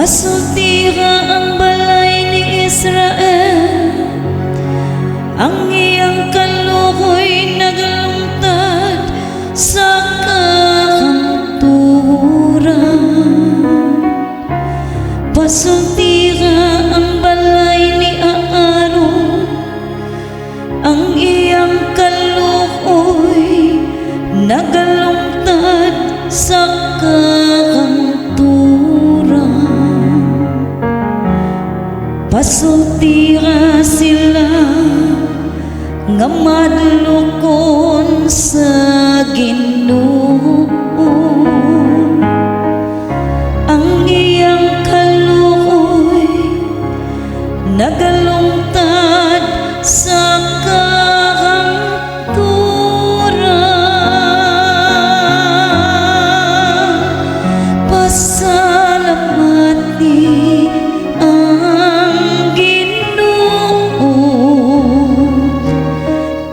Pasultiha ang balay ni Israel, ang iyang kaluoy nagalungtad sa kahangturan. Pasultiha ang balay ni Aaron, ang iyang kaluoy nagalungtad sa kahangturan. Pasultiha sila nga madlokon sa Ginoo, ang iyang kaluoy nagalungtad sa kahangturan. Pasalamati ang Ginoo,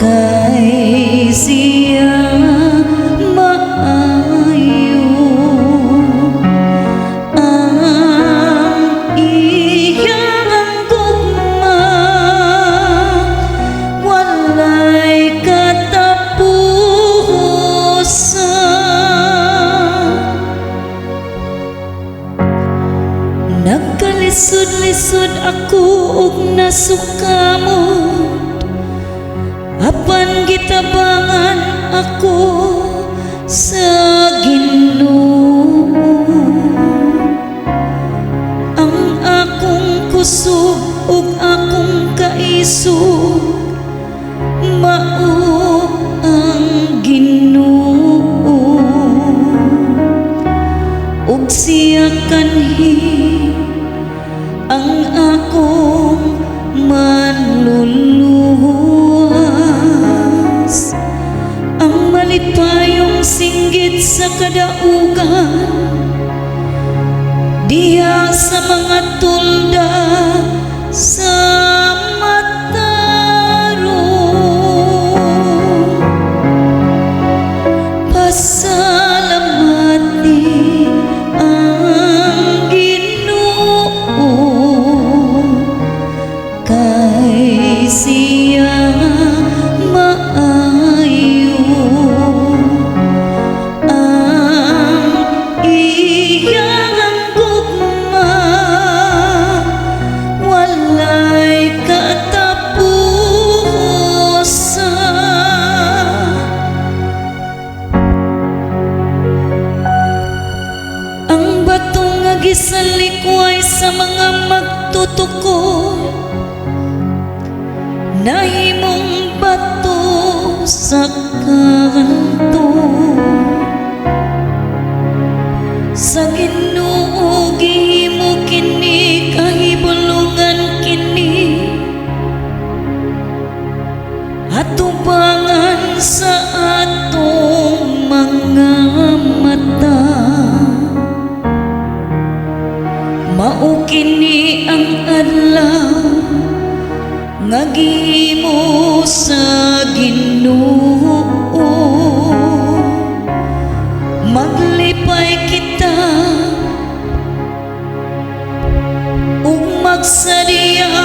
kay siya maayo. Ang iyang gugma walay katapusan. Nagkalisod-lisod ako ug nasukamot, apan gitabangan ako sa Ginoo. Ang akong kusog ug akong kaisog mao ang Ginoo, ug siya kanhi ang akong manluluwas, ang malipayong singgit sa kadaugan diha sa mga tolda sa matarong. Pasalamati ang Ginoo, kay siya maayo. Ang iyang gugma walay katapusan. Ang bato nga gisalikway sa mga magtutukod nahimong bato sa kanto. Sa Ginoo gihimo kini, kahibulungan kini, atubangan sa atong mga mata. Mao kini ang adlaw nga gihimo sa Ginoo. Maglipay kita ug magsadya.